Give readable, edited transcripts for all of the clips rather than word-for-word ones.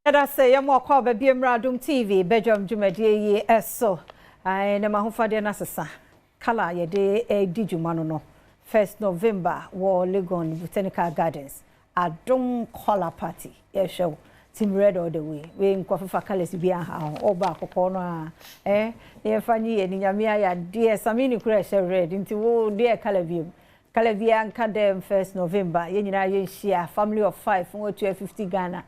Yɛda sɛ yɛma ɔkɔ aba bi mmra Adom TV badwam dwumadie yi so. Ae, na m'ahofadeɛ no asesa. Colour a yɛde redi dwuma no no, First November wɔ Legon Botanical Gardens, Adom Colour Party. Yɛrehwɛ wo. Team Red all the way. Wei nkɔfefa colours bi anha ho. Ɔba kɔkɔɔ no a, eh, na yɛmfa nye yɛn ani. Nyame ayɛ adeɛ. Samini koraa ɛhyɛ red, nti wo deɛ colour biom. Colour biara nka dɛm First November. Yɛn nyinaa yɛnhyia. Family of five, wɔatua 50 Ghana.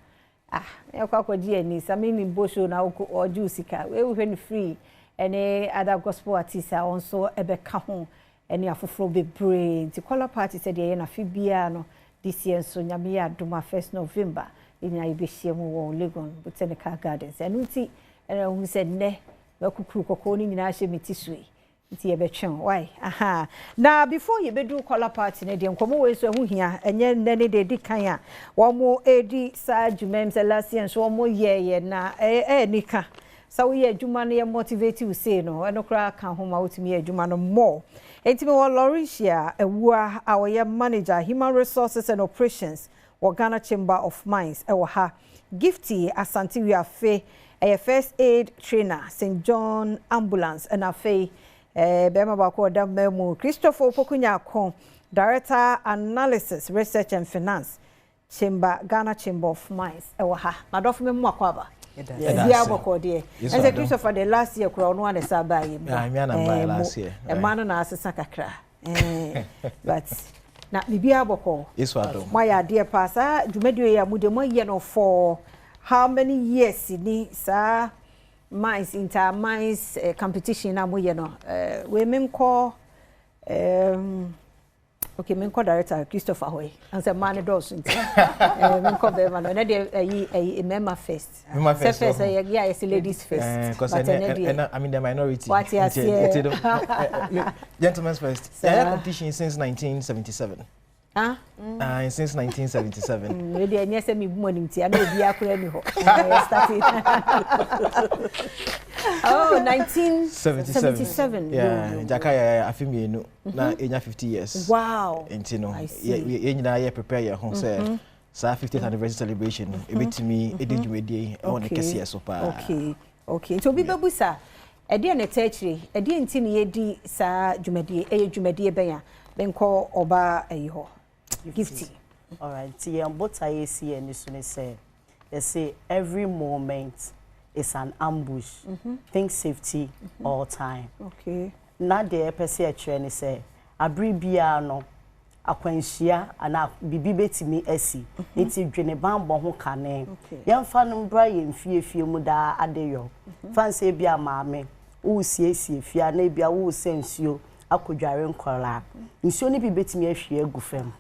Ah yɛkɔ akɔgye yɛn ani sa me nim bɔ show na wokɔ ɔgye wo sika wei wohwɛ no free ɛne other gospel artists a wɔn nso ɛbɛka ho ɛne afoforɔ bebree nti kɔla party sɛdeɛ ɛyɛ no afe biara no this year nso nyame yɛ adom a first November yɛn nyinaa yɛbɛhyia mu wɔ Legon Botanical Gardens ɛno nti ɛna wohu sɛ nnɛ makukuru kɔkɔɔ no nyinaa hyɛ me ti so yi Nti yɛbɛtwɛn wo wai ahaa. Na before yɛbɛduru kɔla party no deɛ nkɔmmɔ wei nso ɛho hia ɛnyɛ nnɛ ne deɛ ɛdi kan a wɔn redi saa dwuma yi sɛ last year nso wɔn yɛɛyɛ na ɛyɛ anika sɛ woyɛ adwuma no yɛ motivate wo sei no ɛno koraa ka ho ma wotumi yɛ adwuma no more. Nti mewɔ Laurentia Awuah a ɔyɛ manager human resources and operations wɔ Ghana Chamber of Mines wɔ ha. Gifty Asante Wiafe yɛ First Aid Trainer, St John Ambulance ɛna afei barima baako a ɔda mmaa mu, Christopher Opoku Nyarko, Director Analysis, Research and Finance, Chamber, Ghana Chamber of Mines wɔ ha. M'adɔfo me mo akɔ aba. Biara bɔkɔɔ deɛ. Ɛsɛ Christopher deɛ last year koraa ɔno ara na ɛsa baa yɛ mu. Mmaa no na asesa kakra. Eh, but na biribiara bɔkɔɔ. Yesu adom. Moayɛ adeɛ paa. Saa dwumadie yi a mode moayɛ no for how many years ni saa mines inter mines eh, competition na moyɛ no. Eh, wei menkɔ um, okay menkɔ director Christopher hɔ yi. Ansɛ mmaa no dɔɔso nti. Eh, menkɔ bɛrima no. Ɛnɛ deɛ ɛyi ɛyi mmarima first. Mmarima first. Sɛ first ɛyɛ yɛ a yɛsɛ ladies first. Eh, but ɛnɛ deɛ. I mean the minority. Wate aseɛ. Gentlemen first. Yɛayɛ competition since 1977. Ah. Mm. Uh, since 1977. Mm, deɛ ɛnyɛ sɛ mebu mu animtia na obiara koraa ni hɔ. Started. Oh, 1977. Yeah, Jaka yɛ afe mmienu na ɛnya 50 years. Wow. Nti no, yɛn nyinaa yɛ prepare yɛn ho sɛ mm-hmm. saa 50th anniversary celebration no ɛbɛtumi ɛdi dwumadie yi ɛwɔ ne kɛseɛ so paa. Okay. Okay. Nti obi bɛbu sa ɛdeɛ na ɛtɛ akyire, ɛdeɛ nti na yɛdi saa dwumadie, ɛyɛ dwumadie bɛn a menkɔ ɔbaa ɛyi hɔ. Gifty. Alright, nti yɛn botaeɛ esi yɛn ani so ne sɛ yɛse every moment is an ambush. Mm -hmm. Think safety mm -hmm. all time. Okay. Na deɛ yɛpɛ sɛ yɛkyerɛ ne sɛ abere biara no akwanhyia anaa biribi bɛtumi asi nti dwene banbɔ ho kane. Yɛmfa no mbra yɛn fiefie mu daa adeyɔ. Fa nsɛ ebi a maame woresiesie fie anaa ebi a woresɛ nsuo akɔdware nkɔlaa. Nsuo no bi bɛtumi ahwie agu fam.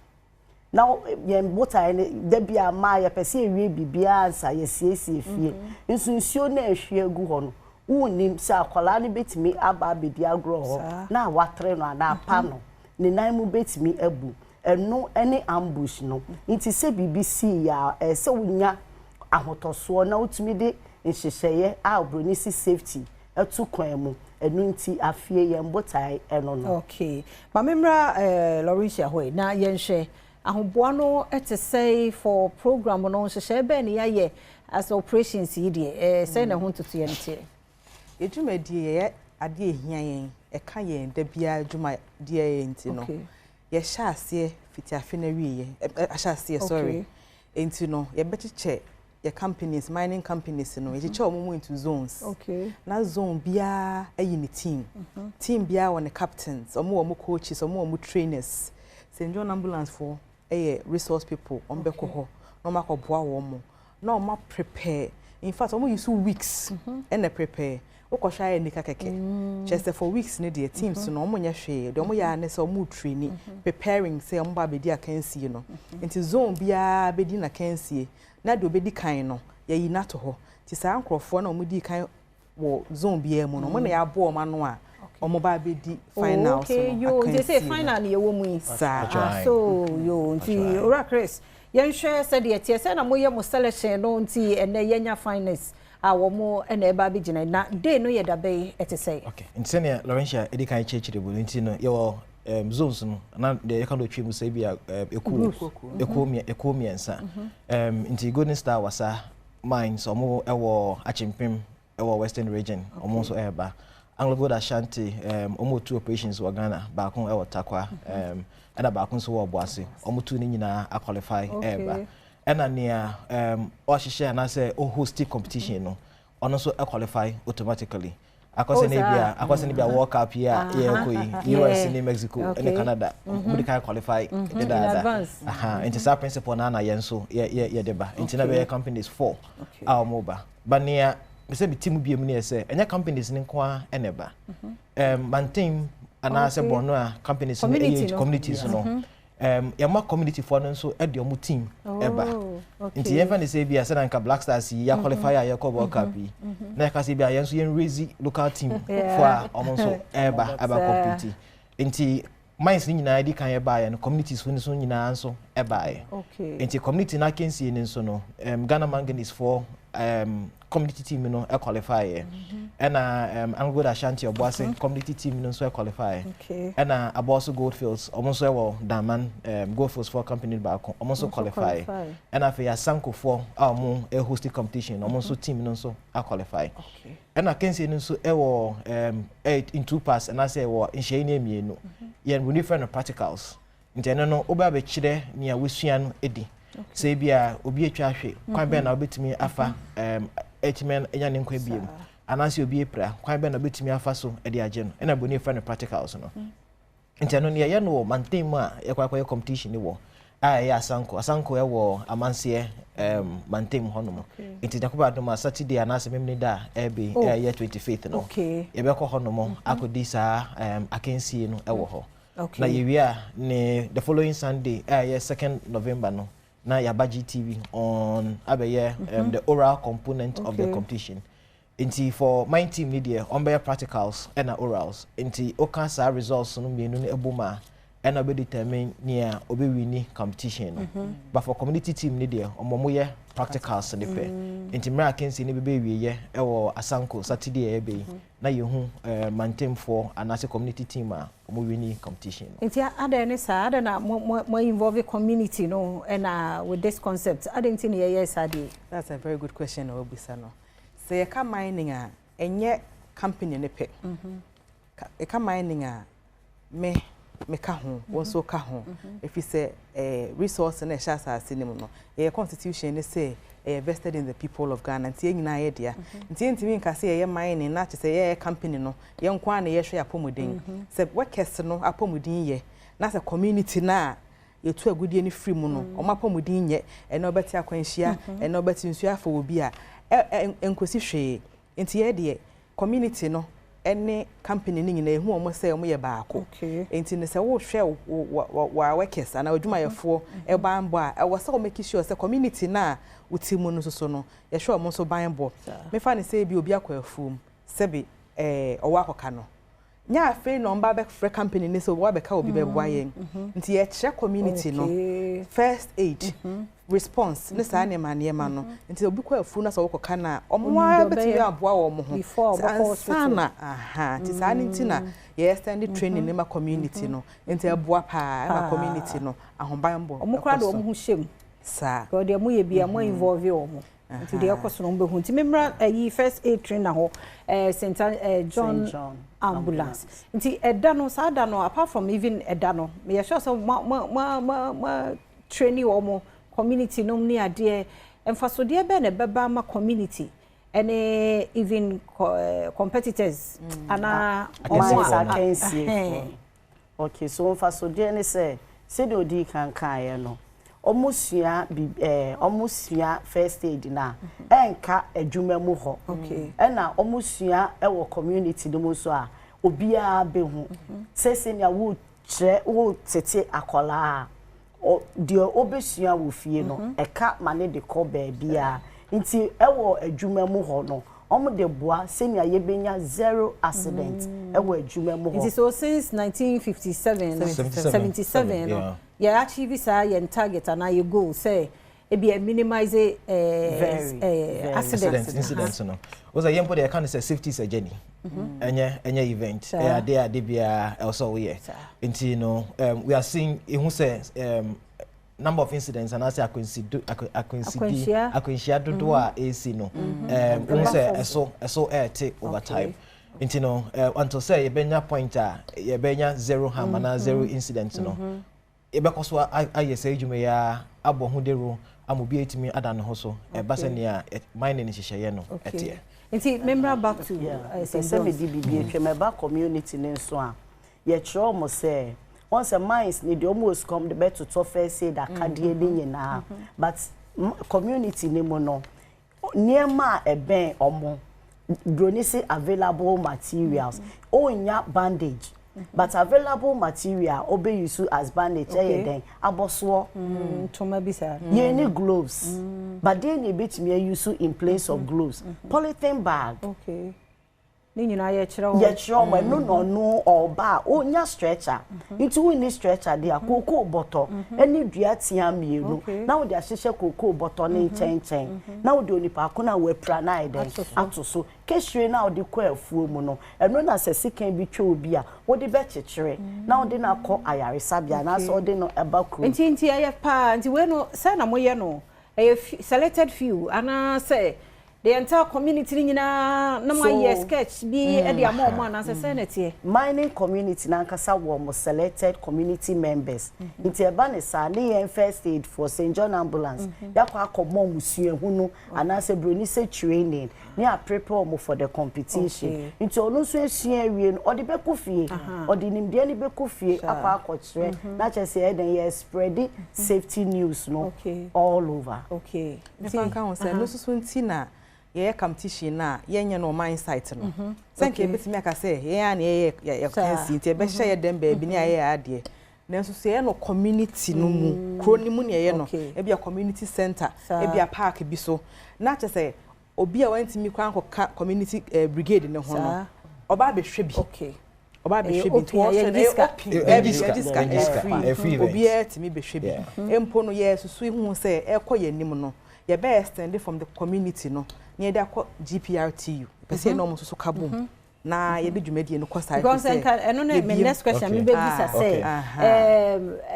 Na yɛn botaeɛ no da bi a mmaa yɛpɛ sɛ yɛwie biribiara ansa yɛsiesie fie. Nso nsuo no a ahwie agu hɔ no wonnim sɛ akwadaa no bɛtumi aba abɛdi agorɔ hɔ na watere no anaa apa no. Ne nan mu bɛtumi abu. Ɛno ne ambush no. Nti sɛ biribi sii yɛ a, ɛsɛ sɛ wonya ahotɔsoɔ na wotumi de nhyehyɛeɛ a oburoni si safety to kwan mu. Ɛno nti afie yɛn botae ɛno no. Okay. Ma me mmra eh, Laurentia hɔ yi na yɛnhwɛ ahoboa no te sɛe for program no nhyehyɛe bɛn na yɛayɛ as operations yi deɛ eh, sɛn na ɛho ntotoeɛ no teɛ? Yɛn dwumadie yɛyɛ adeɛ ɛhia yɛn, ɛka yɛn da biara dwumadie yɛ nti no, yɛhyɛ aseɛ fiti afe no awieɛ, ahyɛ aseɛ sorry. Nti no yɛbɛkyekyɛ yɛ companies, mining companies no, yɛkyekyɛ wɔn mu into zones. Na zone biara ayi ne team. Team biara wɔ ne captains, wɔn wɔ wɔn coaches, wɔn wɔ wɔn trainers. St. John Ambulance foɔ yɛ resource people, wɔn bɛkɔ hɔ na wɔn akɔboa wɔn na wɔn prepare. In fact, wɔn use weeks ɛna prepare. Wokɔhwɛ ayɛ nika kɛkɛ. Kyerɛ sɛ for weeks ne deɛ teams no wɔn nyɛ hwee. Deɛ wɔn yɛ ara ne sɛ wɔn traini, preparing sɛ wɔn ba abɛdi akansie no. Nti zone biara bɛdi n'akansie na deɛ ɔbɛdi kan no yɛyi no ato hɔ. Nti saa nkurɔfoɔ no a wɔdii kan wɔ zone biara mu no, wɔn na yɛaboa wɔn ano a wɔn ba abɛdi finals no Okay, yo, nti sɛ final no yɛwɔ mu yi. Saa. Ah, so yo, nti Owura Chris, yɛnhwɛ sɛdeɛ ɛteɛ sɛ na moyɛ mo selection no nti ɛnɛ yɛnya finals a wɔn na ɛba abɛgyina na day no yɛ da bɛyi ɛte sɛ. Okay, nti sɛnea Laurentia ɛdi kan kyerɛkyerɛ mu no nti no yɛwɔ zones no na deɛ yɛka no otwi mu sɛ ebi a ekuo ekuo ekuo mmiɛnsa nti Golden Star Wasa. Mines, ɔmo ɛwɔ Akyempem ɛwɔ Western Region, ɔmo nso ɛreba. Anglo Gold Ashanti, ɔmo two operations wɔ Ghana, baako ɛwɔ Tarkwa, ɛna baako nso wɔ Obuasi. Ɔmo two ne nyinaa aqualify ɛreba. Ɛna nea ɔhyehyɛ anaasɛ ɔhost competition no, ɔno nso qualify automatically. Akɔsɛ ne bia, akɔsɛ ne bia World Cup yi a yɛrekɔ yi, US ne Mexico ne Canada, ɔmo de kan qualify dedaada. Aha, nti saa principle na na yɛn nso yɛ yɛ yɛde ba. Nti na bɛyɛ companies four a ɔmo ba. Ba nea sɛ bi ti mu biem ne yɛ sɛ ɛnyɛ companies ne nko ara ɛna ɛba. Mantam anaasɛ borɔno a companies no ɛyɛ, communities no, yɛma community foɔ no nso ɛde ɔmo team ɛba. Nti yɛmfa ne sɛ bi a sɛna nka Black Stars yi yɛaqualify a yɛkɔ World Cup yi, na yɛka sɛ bi a yɛn nso yɛn raise local team foɔ a ɔmo nso ɛba ɛba compete. Nti mines no nyinaa di kan ɛbaeɛ no, communities no nso nyinaa nso ɛbaeɛ. Nti community no akansie no nso no, Ghana Manganese foɔ community team no ɛqualify yɛ, ɛna Anglo Ashanti Obuasi community team no nso ɛqualify, ɛna Aboso Goldfields, ɔmo nso ɛwɔ Daman, Goldfields foɔ company baako, ɔmo nso qualify, ɛna afei Asankofoɔ a ɔmo ɛhost competition, ɔmo nso team no nso aqualify. Ɛna akansie no nso ɛwɔ ɛyɛ in two parts anaasɛ ɛwɔ nhyɛn ne mmienu. Yɛn wɔ frɛ no practicals. Nti ɛno no, wobɛ abɛkyerɛ nea wosua no edi. Sɛ ebi a obi atwa ahwe, kwan bɛn na wobɛtumi afa ɛtumi anya ne nkwa biem, anaasɛ obi apira, kwan bɛn na wobɛtumi afa so ɛde agye no, ɛna boni frɛ no practicals no. Nti ɛno no, yɛyɛ no wɔ mantam mu a yɛkɔ akɔyɛ competition wɔ a ɛyɛ Asanko. Asanko ɛwɔ Amanseɛ mantam hɔnom. Nti Nyankopɔn adom a, Saturday anaasɛ Memene da a ɛbɛ ɛyɛ 25th no, yɛbɛkɔ hɔnom akɔdi saa akansie no ɛwɔ hɔ. Na yɛwie a, ne the following Sunday a ɛyɛ 2nd November no, na yɛaba GTV on abɛyɛ the oral component of the competition. Nti for my team ni deɛ, ɔmbɛyɛ practicals ɛna orals. Nti woka saa results no mmienu no ɛbɔ mu a, ɛna ɔbɛ determine nea ɔbɛwin competition no. But for community team ni deɛ, ɔmo mo yɛ practicals ne pɛ. Nti mmerɛ akansie ne bɛbɛ wieyɛ ɛwɔ Asanko Saturday a ɛbɛ yi, na yɛhu mantamfoɔ anaasɛ community team a ɔmo win competition no. Nti adɛn ne saa? Adɛn na mo mo mo involve community no ɛna with this concept? Adɛn nti na yɛyɛ saa deɛ? That's a very good question na wabisa no. Sɛ yɛka mining a, ɛnyɛ company ne pɛ. Yɛka mining a, me meka ho, wɔn nso ka ho, ɛfiri sɛ resource no ɛhyɛ asase no mu no, yɛyɛ constitution ne sɛ ɛyɛ vested in the people of Ghana. Nti yɛn nyinaa yɛ dea. Nti yɛntumi nka sɛ yɛyɛ mining na kyerɛ sɛ yɛyɛ company no yɛn nko ara na yɛhwɛ apɔmuden. Sɛ workers no apɔmuden yɛ na sɛ community no a yɛtu agudie no firi mu no, ɔmo apɔmuden nyɛ, ɛna ɔbɛte akwanhyia, ɛna ɔbɛte nsuo afa wɔ bi a ɛ ɛ nkosi hwee. Nti yɛ deɛ, community no ɛne company no nyinaa, ehu wɔn sɛ wɔn yɛ baako. Nti no, sɛ wohwɛ wo wo workers anaa adwumayɛfoɔ ɛbanbɔ a, ɛwɔ sɛ wɔn make sure sɛ community no a wote mu no nso so no, yɛhwɛ wɔn nso banbɔ. Mefa ne sɛ ebi obi akɔ afuom, sɛbi ɔwɔ akɔka no, nyɛ afei na ɔmba bɛfrɛ company ne sɛ wɔabɛka obi bɛboa yɛn. Nti yɛkyerɛ community no first aid response ne saa nneɛma no. Nti obi kɔ afuo na sɛ wɔkɔka no a, ɔmo ara bɛtumi aboa wɔn ho ansa na aha. Nti saa ne nti na yɛ extend training ne ma community no. Nti ɛboa paa, ɛma community no ahobanbɔ. Ɔmo koraa de ɔmo ho hyɛ mu. Saa. Deɛ mo yɛ bi a, mo involve wɔn, nti deɛ ɛkɔ so no, ɔmo bɛhu. Nti mmemmra ɛyi first aid trainer hɔ, St John Ambulance. Nti ɛda no, saa da no, apart from even ɛda no, meyɛ sure sɛ mo training wɔn community nom ne adeɛ, mfasodeɛ bɛɛ na ɛbɛba ama community ɛne even competitors anaa ɔmo a akansie? Okay, so mfasodeɛ ne sɛ, sɛdeɛ odi kan kaeɛ no, ɔmo sua bi, ɔmo sua first aid na ɛnka adwuma mu hɔ, ɛna ɔmo sua ɛwɔ community no mu nso a, obiara bɛhu sɛ sɛnea wokyerɛ wotete akɔlaa a, deɛ ɔbɛsua wɔ fie no, ɛka ma ne de kɔ baabi a. Nti ɛwɔ adwuma mu hɔ no, wɔn de boa sɛnea yɛbɛnya zero accident ɛwɔ adwuma mu hɔ. Nti so since 1957, 77 no, yɛ achieve saa yɛn target anaa yɛ goal sɛ ebi ɛ minimize accident? Incident no, o sɛ yɛn mpo de, yɛka no sɛ safety is a journey, ɛnyɛ event. Ɛyɛ ade biara ɛwɔ sɛ woyɛ. Nti no, we are seeing ehu sɛ Number of incidents anaasɛ akwansido akwansidi akwanhyia dodoɔ a ɛresi no, wohu sɛ ɛso ɛrete over time. Nti no, until sɛ yɛbɛnya point a yɛbɛnya zero harm anaa zero incident no, yɛbɛkɔ so ayɛ saa adwuma yi ara, abɔ ho dawuro ama obi atumi ada ne ho so ɛba sɛ nea mining nhyehyɛeɛ no ɛteɛ. Nti memmra back to St. Sɛ mede biribi atwam ɛba community no nso a, yɛkyerɛ wɔn sɛ wɔn sɛ mines ne deɛ, wɔn wɔ sika, wɔn de bɛtotɔ first aid akadeɛ ne nyinaa, but community ne mu no, nneɛma a ɛbɛn wɔn, broni sɛ available materials, ɔnya bandage, but available material ɔbɛ use as bandage ɛyɛ dɛn? Abɔsoɔ. Ntoma bi saa. Yɛn ni gloves, but deɛ na ebetumi use in place of gloves? Polythene bag. Okay, ne nyinaa yɛkyerɛ wɔn. Yɛkyerɛ wɔn ɛno na ɔno ɔba a ɔnya stretcher. Nti wonni stretcher deɛ a, kookoo bɔtɔ ɛne dua tea mmienu na wode ahyehyɛ kookoo bɔtɔ ne nkyɛnkyɛn na wode onipa ko no a wapira na ayɛ dɛn? Ato so. Kehyire na wode kɔ afuo mu no, ɛno na sɛ sekan bi twa obi a, wode bɛkyekyere na wode no akɔ ayaresabea anaasɛ wode no ɛba kurom. Nti ɛyɛ paa. Nti wei no, sɛ na moyɛ no, ɛyɛ selected few anaasɛ the entire community ni nyinaa na mo ayɛ sketch bi ɛde ama ɔmo, anaasɛ sɛ na ɛteɛ? Mining community nankasa wɔ mo selected community members. Nti ɛba ne saa ne yɛn first aid for St John Ambulance, yɛakɔ akɔmɔ ɔmo suahunu anaasɛ broni sɛ training ne a prepare ɔmo for the competition. Nti ɔno nso esua awie no, ɔde bɛkɔ fie, ɔde nimdeɛ no bɛkɔ fie akɔ akɔkyerɛ na kyerɛ sɛ ɛdɛn, yɛ spread safety news no all over. Mefa nka ho sɛ ɛno nso so nti na yɛyɛ competition na yɛnyɛ no ɔman site no, sɛ nka yɛbɛtumi aka sɛ yɛn a na yɛyɛ yɛ kansi nti yɛbɛhyɛ yɛ dɛm baabi ne ayɛ adeɛ, nanso so yɛyɛ no community no mu, kuro no mu na yɛyɛ no, ebi a community center, ebi a park bi so, na kyerɛ sɛ obi a wantumi kwan akɔka community brigade ne ho no, ɔba abɛhwɛ bi. Ɔba abɛhwɛ bi, nti wɔhwɛ no, ɛyɛ open, ɛbi yɛgye sika, ɛyɛ free, obiara tumi bɛhwɛ bi. Mpo no, yɛ susu ihu sɛ ɛkɔ yɛn anim no, yɛbɛ extend from the community no na yɛde akɔ GPRTU, pɛ sɛ yɛn na wɔn nso so ka bom na yɛde dwumadie no kɔ saa. Because nka ɛno ne me next question mi bɛ bisa sɛ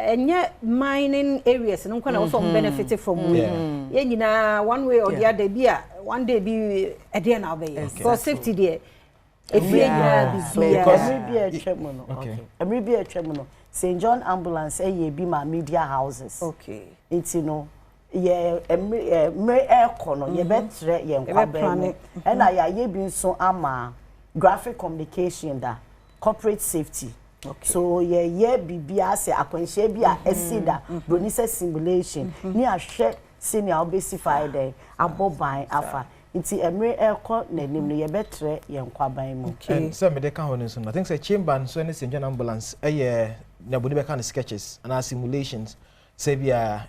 ɛnyɛ mining areas no nkwa na wɔsɔ benefit from wei. Yɛn nyinaa, one way or the other bi a, one day bi, ɛdeɛ na ɔbɛyɛ, because safety deɛ, efie nyinaa bi bia. Ɛmiri bi a atwa mu no, ɛmiri bi a atwa mu no, St John Ambulance ɛyɛ bi ma media houses. Nti no, yɛ ɛmiri ɛmiri ɛɛkɔ no, yɛbɛtrɛ yɛn kwabɛn mu, ɛna yɛayɛ bi nso ama graphic communication da corporate safety. So yɛyɛ biribi asɛ akwanhyia bi a ɛsi da, broni sɛ simulation, ne ahwɛ sɛnea wobɛsi fa ayɛ dɛn abɔ ban afa. Nti mmerɛ ɛrekɔ n'anim no, yɛbɛtrɛ yɛn kwaban mu. Sɛ mede ka ho no nso no, I think sɛ chamber nso ne St John Ambulance ɛyɛ nea bɔne bɛka no sketches anaa simulations, sɛ bi a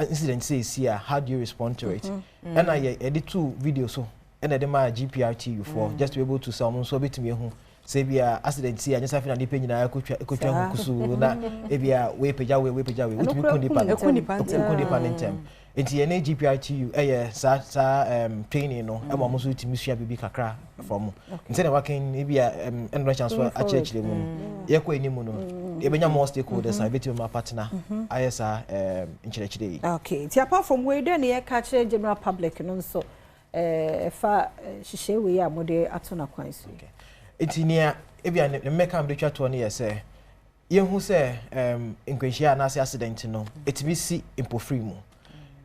incident sɛ esi a, how do you respond to it? Ɛna yɛ yɛde to video so, ɛna yɛde maa GPRTU for just to be able to sɛ ɔmo nso ɔbɛtumi ehu sɛ bi a accident si a, nyɛ sɛ afei na nipa nyinaa ekotwa ho kusuu na ebi a wei pagya wei, wei pagya wei, wotumi ku nipa no, Eku nipa ntɛm. Eku nipa no ntɛm. Nti yɛne GPRTU ɛyɛ saa training no, ɛma ɔmo nso tumi sua biribi kakra from. Nti na waka ebi a ɛno chance so akyerɛkyerɛ mu no, yɛkɔ anim no, yɛbɛnya more stakeholders a yɛbɛtumi ma partner ayɛ saa nkyerɛkyerɛ yi. Okay, nti apart from wei dɛ ne yɛka kyerɛ general public no nso, ɛfa hyehyɛ wei a mode ato n'akwan so yi? Nti nea ebi a ne mmɛka mede twa toɔ no yɛ sɛ yɛhu sɛ nkwanhyia anaasɛ accident no ɛtumi si mpofiri mu,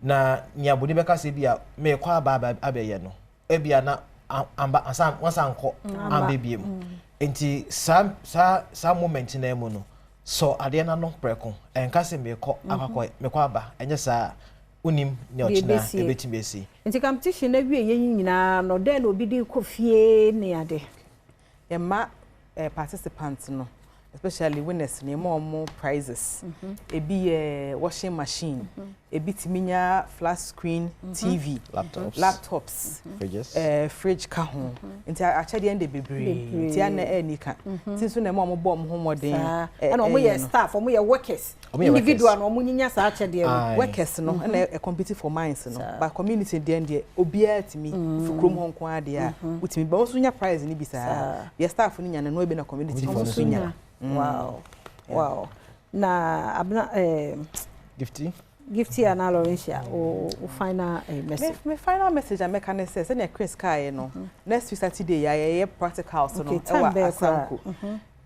na nea boni bɛka sɛ bi a meekɔ aba abɛyɛ no, ebia na amba ansa wansa nkɔ amba biem. Nti saa moment na mu no, sɔ adeɛ n'ano prɛko, ɛnka sɛ meekɔ akɔkɔ, meekɔ aba. Ɛnyɛ saa, wonim nea ɔkyena ebɛtumi esi. Nti competition na wie yɛn nyinaa no, dɛn na obi de kɔ fie ne ade? Yɛma participants no, especially winners no, yɛma wɔn prizes. Ebi yɛ washing machine, ebi tumi nya flat screen TV, laptops, laptops, fridges, fridge ka ho. Nti akyɛdeɛ no de bebree, nti ana ɛni ka nti nso na ɛma wɔn bɔ wɔn ho mmɔden. Ɛna wɔn yɛ staff, wɔn yɛ workers, individual na wɔn nyinya saa akyɛdeɛ no? Workers no ɛna ɛ compete for mines no, but community deɛ obiara tumi fi kurom hɔ nko adeɛ a wotumi ba, wɔn nso nya prize no bi saa. Yɛ staff no nya no, ebi na community fo nso nya. Wow, na abena ɛɛ. Gifty? Gifty anaa Laurentia, wo final message. Me final message a mɛka ne sɛ, sɛnea Chris kaeɛ no, next week Saturday yɛ yɛyɛ practicals no ɛwɔ Asanko.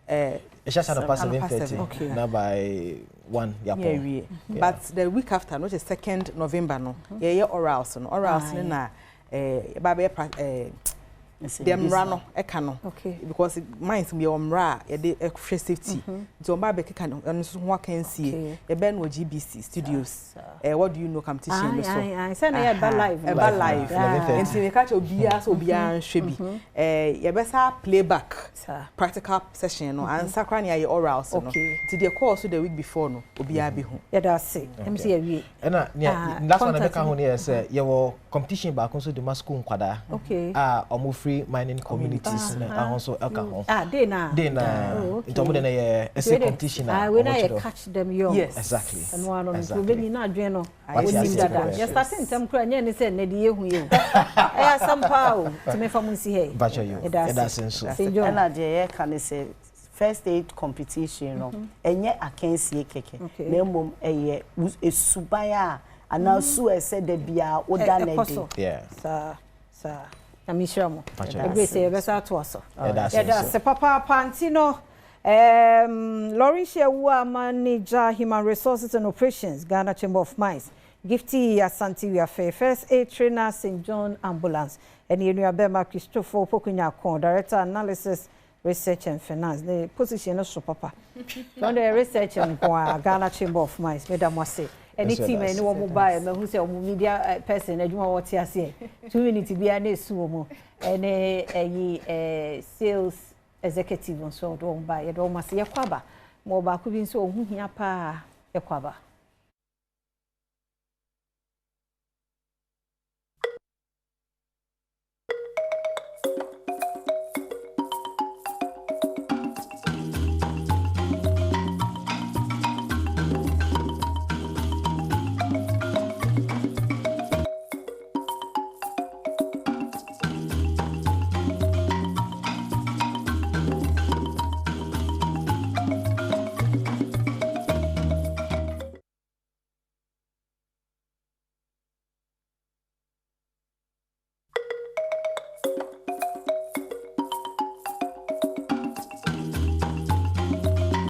Ɛhyɛ ase anɔpa 7:30 na by 1 yɛapɔn. Yɛawie. But the week after no, which is 2nd November no, yɛyɛ orals no. Orals no na yɛba bɛyɛ deɛ mmara no ɛka no, because mines mu yɛwɔ mmara a yɛde hwɛ safety, nti wɔn ba abɛkeka no, ɛno nso ho akansie yɛbɛn no wɔ GBC Studios, What Do You Know competition no so. Sɛ na yɛba live. Ɛba live, nti meka kyerɛ obiara sɛ obiara nhwɛ bi. Yɛbɛsa playback practical session no ansa koraa ne yɛayɛ orals no, nti deɛ kɔɔ so the week before no, obiara bɛhu. Yɛda ase, ɛm sɛ yɛwie. Ɛna nea last one ɛbɛka ho ne yɛ sɛ yɛwɔ competition baako nso de ma school nkwadaa a ɔmo firi mining communities na ahɔ nso ɛka ho. Ah, day na. Day na. Nti ɔmo de no yɛ essay competition a wei na yɛ catch them young. Yes. Exactly. Ɛno ano no, nti obɛnyi na adwene no onim dada. Yɛ start ntɛm koraa, nyɛ ne sɛ nnɛ de yɛhu yɛ o, ɛyɛ asɛm paa o. Tumi fa mu nsi ha yi. Bakyɛ yo, yɛda ase nso. St John. Ɛna deɛ yɛka ne sɛ first aid competition no, ɛnyɛ akansie kɛkɛ, na mmom ɛyɛ esuban a anaa su a ɛsɛ da biara woda ɛkɔ n'adi. So. Saa saa, na mehyira mo. Bakyɛ. Ɛberɛ sɛ yɛbɛsa atoa so. Yɛda ase yɛda nso. Ase papaapa. Nti no Laurentia Wua, manager, human resources and operations, Ghana Chamber of Mines; Gifty Asante Wiafe, first aid trainer, St John Ambulance; ɛne yɛn bɛrima Christopher Pokunyako, director, analysis, research and finance, ne position no so papa wɔn de research nko a, Ghana Chamber of Mines. Meda mo ase ɛne Ɛsɛ team da ɛne ase. wɔn mo ba ɛ mahu sɛ wɔn media person adwuma a wɔte aseɛ 2 minutes biara na esu wɔn, ɛne ɛyi sales executive nso ɔde wɔn ba. Yɛde wɔn ase. Yɛkɔ aba ma ɔbaako bi nso ɔho hia paa. Yɛkɔ aba.